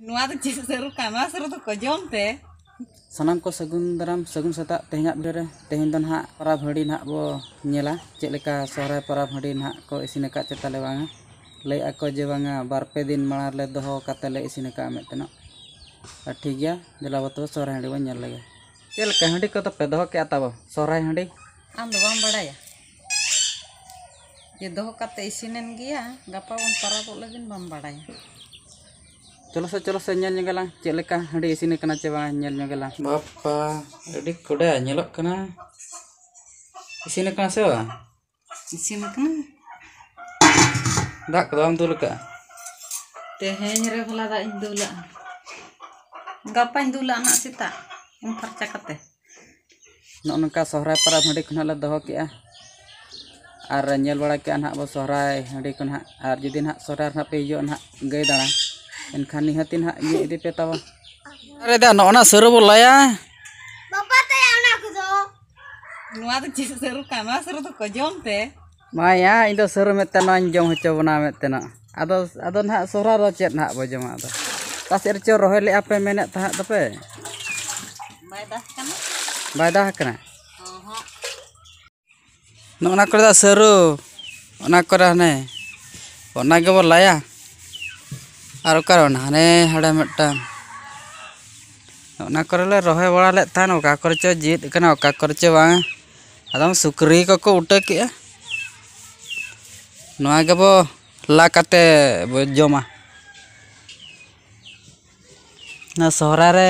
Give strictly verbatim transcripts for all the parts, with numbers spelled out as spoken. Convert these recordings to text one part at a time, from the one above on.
ᱱᱚᱣᱟ ᱫᱚ ᱪᱮᱫ ᱥᱟᱹᱨᱩ ᱠᱟᱱᱟ? ᱱᱚᱣᱟ ᱥᱟᱹᱨᱩ ᱫᱚᱠᱚ ᱡᱚᱢ ᱛᱮ? ᱥᱟᱱᱟᱢ ᱠᱚ ᱥᱟᱹᱜᱩᱱ ᱫᱟᱨᱟᱢ, ᱥᱟᱹᱜᱩᱱ ᱥᱮᱛᱟᱜ᱾ ᱛᱮᱦᱮᱧᱟᱜ video ᱨᱮ, ᱛᱮᱦᱮᱧ ᱫᱚ ᱱᱟᱦᱟᱜ ᱯᱚᱨᱚᱵᱽ ᱦᱟᱺᱰᱤ ᱱᱟᱦᱟᱜ ᱵᱚ ᱧᱮᱞᱟ, ᱪᱮᱫ ᱞᱮᱠᱟ ᱥᱚᱦᱨᱟᱭ ᱯᱚᱨᱚᱵᱽ ᱦᱟᱺᱰᱤ ᱱᱟᱦᱟᱜ ᱠᱚ ᱤᱥᱤᱱ ᱟᱠᱟᱫ ᱪᱮ ᱛᱟᱞᱮ ᱵᱟᱝᱟ᱾ ᱞᱟᱹᱭᱮᱫᱼᱟ ᱠᱚ ᱡᱮ ᱵᱟᱝᱟ, ᱵᱟᱨ ᱯᱮ ᱫᱤᱱ ᱢᱟᱲᱟᱝ ᱨᱮᱞᱮ ᱫᱚᱦᱚ ᱠᱟᱛᱮ ᱞᱮ ᱤᱥᱤᱱ ᱟᱠᱟᱫᱼᱟ ᱢᱮᱱᱛᱮ ᱱᱟᱜ᱾ ᱟᱨ ᱴᱷᱤᱠ ᱜᱮᱭᱟ, ᱫᱮᱞᱟ ᱵᱚ ᱛᱚᱵᱮ ᱥᱚᱦᱨᱟᱭ ᱦᱟᱺᱰᱤ ᱵᱚᱱ ᱧᱮᱞ ᱞᱮᱜᱮ᱾ ᱪᱮᱫ ᱞᱮᱠᱟ ᱦᱟᱺᱰᱤ ᱠᱚᱫᱚ ᱯᱮ ᱫᱚᱦᱚ ᱠᱮᱜᱼᱟ ᱛᱟᱵᱚ, ᱥᱚᱦᱨᱟᱭ ᱦᱟᱺᱰᱤ? ᱟᱢ ᱫᱚ ᱵᱟᱢ ᱵᱟᱲᱟᱭᱟ ᱡᱮ ᱫᱚᱦᱚ ᱠᱟᱛᱮ ᱤᱥᱤᱱᱮᱱ ᱜᱮᱭᱟ, ᱜᱟᱯᱟ ᱵᱚᱱ ᱯᱟᱨᱟᱵᱚᱜ ᱞᱟᱹᱜᱤᱫ, ᱵᱟᱢ ᱵᱟᱲᱟᱭᱟ? ᱪᱚᱞᱚ ᱥᱮ, ᱪᱚᱞᱚ ᱥᱮ, ᱧᱮᱞ ᱧᱚᱜᱟᱞᱟᱝ ᱪᱮᱫ ᱞᱮᱠᱟ ᱦᱟᱺᱰᱤ ᱤᱥᱤᱱ ᱟᱠᱟᱱᱟ ᱪᱮ ᱵᱟᱝ, ᱧᱮᱞ ᱧᱚᱜᱟᱞᱟᱝ᱾ ᱵᱟᱯᱟ, ᱟᱹᱰᱤ ᱠᱚᱰᱟ ᱧᱮᱞᱚᱜ ᱠᱟᱱᱟ᱾ ᱤᱥᱤᱱ ᱟᱠᱟᱱᱟ ᱥᱮ ᱵᱟᱝ? ᱤᱥᱤᱱ ᱟᱠᱟᱱᱟ᱾ ᱫᱟᱜ ᱠᱚᱫᱚ ᱵᱟᱢ ᱫᱩᱞ ᱟᱠᱟᱫᱼᱟ? ᱛᱮᱦᱮᱧ ᱨᱮ ᱵᱷᱟᱞᱟ ᱫᱟᱜ ᱤᱧ ᱫᱩᱞᱟᱜᱼᱟ, ᱜᱟᱯᱟᱧ ᱫᱩᱞᱟᱜᱼᱟ ᱱᱟᱜ ᱥᱮᱛᱟᱜ ᱩᱢ ᱯᱷᱟᱨᱪᱟ ᱠᱟᱛᱮ᱾ ᱱᱚᱜᱼᱚ ᱱᱚᱝᱠᱟ ᱥᱚᱦᱨᱟᱭ ᱯᱚᱨᱚᱵᱽ ᱦᱟᱺᱰᱤ ᱠᱚ ᱱᱟᱦᱟᱜ ᱞᱮ ᱫᱚᱦᱚ ᱠᱮᱜᱼᱟ᱾ ᱟᱨ ᱧᱮᱞ ᱵᱟᱲᱟ ᱠᱮᱜᱼᱟ ᱱᱟᱦᱟᱜ ᱵᱚ ᱥᱚᱦᱨᱟᱭ ᱦᱟᱺᱰᱤ ᱠᱚ ᱱᱟᱦᱟᱜ᱾ ᱟᱨ ᱡᱩᱫᱤ ᱱᱟᱦᱟᱜ ᱥᱚᱦᱨᱟᱭ ᱨᱮ ᱱᱟᱦᱟᱜ ᱯᱮ ᱦᱤᱡᱩᱜᱼᱟ ᱱᱟᱦᱟᱜ ᱜᱟᱹᱭ ᱫᱟᱬᱟ, ᱮᱱᱠᱷᱟᱱ ᱱᱤᱦᱟᱹᱛᱤ ᱱᱟᱦᱟᱜ ᱤᱭᱟᱹ ᱤᱫᱤ ᱯᱮ ᱛᱟᱵᱚ᱾ ᱟᱨᱮ ᱫᱟ, ᱱᱚᱜᱼᱚ ᱱᱟ ᱥᱟᱹᱨᱩ ᱵᱚ ᱞᱟᱭᱟ᱾ ᱵᱟᱵᱟ ᱛᱟᱭᱟ ᱚᱱᱟ ᱠᱚᱫᱚ᱾ ᱱᱚᱣᱟ ᱫᱚ ᱪᱮᱫ ᱥᱟᱹᱨᱩ ᱠᱟᱱᱟ? ᱱᱚᱣᱟ ᱥᱟᱹᱨᱩ ᱫᱚᱠᱚ ᱡᱚᱢ ᱛᱮ? ᱵᱟᱝᱭᱟ, ᱤᱧ ᱫᱚ ᱥᱟᱹᱨᱩ ᱢᱮᱱᱛᱮ ᱱᱚᱣᱟᱧ ᱡᱚᱢ ᱦᱚᱪᱚ ᱵᱚᱱᱟ ᱢᱮᱱᱛᱮ ᱱᱚᱜ᱾ ᱟᱫᱚ, ᱟᱫᱚ ᱱᱟᱦᱟᱜ ᱥᱚᱦᱨᱟᱭ ᱨᱮ ᱪᱮᱫ ᱱᱟᱦᱟᱜ ᱵᱚ ᱡᱚᱢᱟ ᱟᱫᱚ? ᱚᱠᱟ ᱥᱮᱫ ᱨᱮᱪᱚ ᱨᱚᱦᱚᱭ ᱞᱮᱜᱼᱟ ᱯᱮ ᱢᱮᱱᱮᱫ ᱛᱟᱦᱮᱸᱫ ᱫᱚᱯᱮ? ᱵᱟᱭ ᱫᱟᱜ ᱠᱟᱱᱟ᱾ ᱵᱟᱭ ᱫᱟᱜ ᱠᱟᱱᱟ? ᱚᱦᱚᱸ᱾ ᱱᱚᱜᱼᱚ ᱱᱟ ᱠᱚᱨᱮ ᱫᱚ ᱥᱟᱹᱨᱩ, ᱚᱱᱟ ᱠᱚᱨᱮ ᱦᱟᱱᱮ, ᱚᱱᱟ ᱜᱮᱵᱚ ᱞᱟᱭᱟ᱾ ᱟᱨ ᱚᱠᱟᱨᱮ ᱚᱱᱟ ᱦᱟᱱᱮ ᱦᱟᱸᱰᱮ ᱢᱤᱫᱴᱟᱝ, ᱚᱱᱟ ᱠᱚᱨᱮ ᱞᱮ ᱨᱚᱦᱚᱭ ᱵᱟᱲᱟ ᱞᱮᱫ ᱛᱟᱦᱮᱱ, ᱚᱠᱟ ᱠᱚᱨᱮ ᱪᱚ ᱡᱤᱫ ᱠᱟᱱᱟ, ᱚᱠᱟ ᱠᱚᱨᱮ ᱪᱚ ᱵᱟᱝ᱾ ᱟᱫᱚᱢ ᱥᱩᱠᱨᱤ ᱠᱚᱠᱚ ᱩᱴᱟᱹ ᱠᱮᱜᱼᱟ᱾ ᱱᱚᱣᱟ ᱜᱮᱵᱚ ᱞᱟ ᱠᱟᱛᱮ ᱵᱚ ᱡᱚᱢᱟ᱾ ᱱᱚᱣᱟ ᱥᱚᱦᱨᱟᱭ ᱨᱮ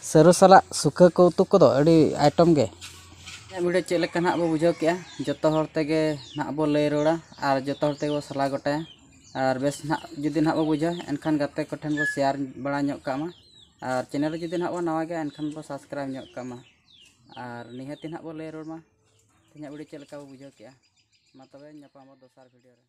ᱥᱟᱹᱨᱩ ᱥᱟᱞᱟᱜ ᱥᱩᱠᱷᱟᱹ ᱠᱚ ᱩᱛᱩ ᱠᱚᱫᱚ ᱟᱹᱰᱤ item ᱜᱮ᱾ ᱤᱧᱟᱹᱜ video ᱪᱮᱫ ᱞᱮᱠᱟ ᱱᱟᱦᱟᱜ ᱵᱚ ᱵᱩᱡᱷᱟᱹᱣ ᱠᱮᱜᱼᱟ, ᱡᱚᱛᱚ ᱦᱚᱲ ᱛᱮᱜᱮ ᱱᱟᱦᱟᱜ ᱵᱚ ᱞᱟᱹᱭ ᱨᱩᱣᱟᱹᱲᱟ ᱟᱨ ᱡᱚᱛᱚ ᱦᱚᱲ ᱛᱮᱜᱮ ᱵᱚ ᱥᱟᱞᱟ ᱜᱚᱴᱟᱭᱟ᱾ ᱟᱨ ᱵᱮᱥ ᱱᱟᱦᱟᱜ ᱡᱩᱫᱤ ᱱᱟᱦᱟᱜ ᱵᱚ ᱵᱩᱡᱷᱟᱹᱣᱟ, ᱮᱱᱠᱷᱟᱱ ᱜᱟᱛᱮ ᱠᱚᱴᱷᱮᱱ ᱵᱚ share ᱵᱟᱲᱟ ᱧᱚᱜ ᱠᱟᱜ ᱢᱟ᱾ ᱟᱨ channel ᱨᱮ ᱡᱩᱫᱤ ᱱᱟᱦᱟᱜ ᱵᱚ ᱱᱟᱣᱟ ᱜᱮᱭᱟ, ᱮᱱᱠᱷᱟᱱ ᱵᱚ subscribe ᱧᱚᱜ ᱠᱟᱜ ᱢᱟ᱾ ᱟᱨ ᱱᱤᱦᱟᱹᱛᱤ ᱱᱟᱦᱟᱜ ᱵᱚ ᱞᱟᱹᱭ ᱨᱩᱣᱟᱹᱲ ᱢᱟ ᱛᱮᱦᱮᱧᱟᱜ video ᱪᱮᱫ ᱞᱮᱠᱟ ᱵᱚ ᱵᱩᱡᱷᱟᱹᱣ ᱠᱮᱜᱼᱟ᱾ ᱢᱟ ᱛᱚᱵᱮ ᱧᱟᱯᱟᱢ ᱟᱵᱚ ᱫᱚᱥᱟᱨ video ᱨᱮ᱾